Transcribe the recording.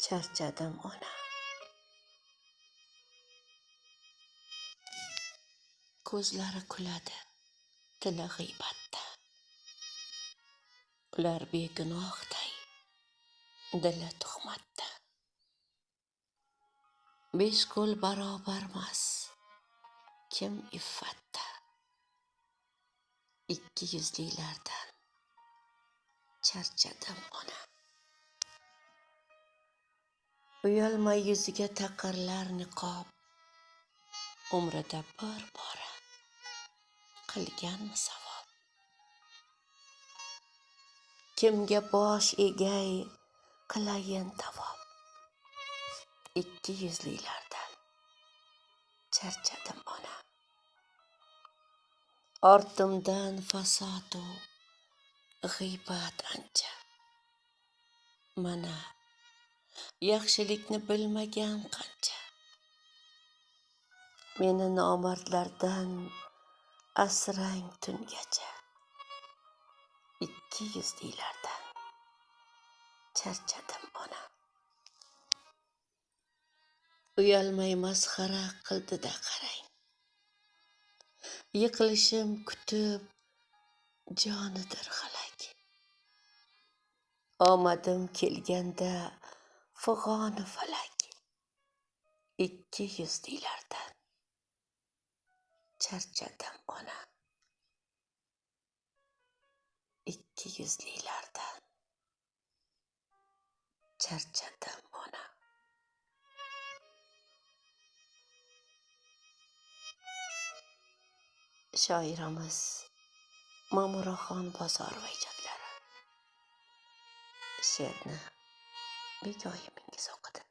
Charchadim, ona. Ko'zlari kuladi, tili g'iybatda. Ular begunohday, dili tuhmatda. Besh qo'l barobarmas, kim iffatda. Ikki yuzlilardan charchadim, ona. Uyalmay yuziga taqarlar niqob. Umrida bir bora qilganmi savob? Kimga bosh egay, qilayin tavob? Ikki yuzlilardan charchadim, ona. Ortimdan fasod-u g'iybat ancha. Mana, yaxshilikni bilmagan qancha. Meni nomardlardan asrang tungacha. Ikki yuzlilardan charchadim, ona. Uyalmay masxara qildi-da, qarang. Yiqilishim kutib jonidir halak. Omadim kelganda fig'oni falak. Ikki yuzlilardan charchadim, ona. Ikki yuzlilardan charchadim, ona. Shoiramiz Ma'muraxon Bozorova ijodlari. She'rni Begoyimingiz o'qidi.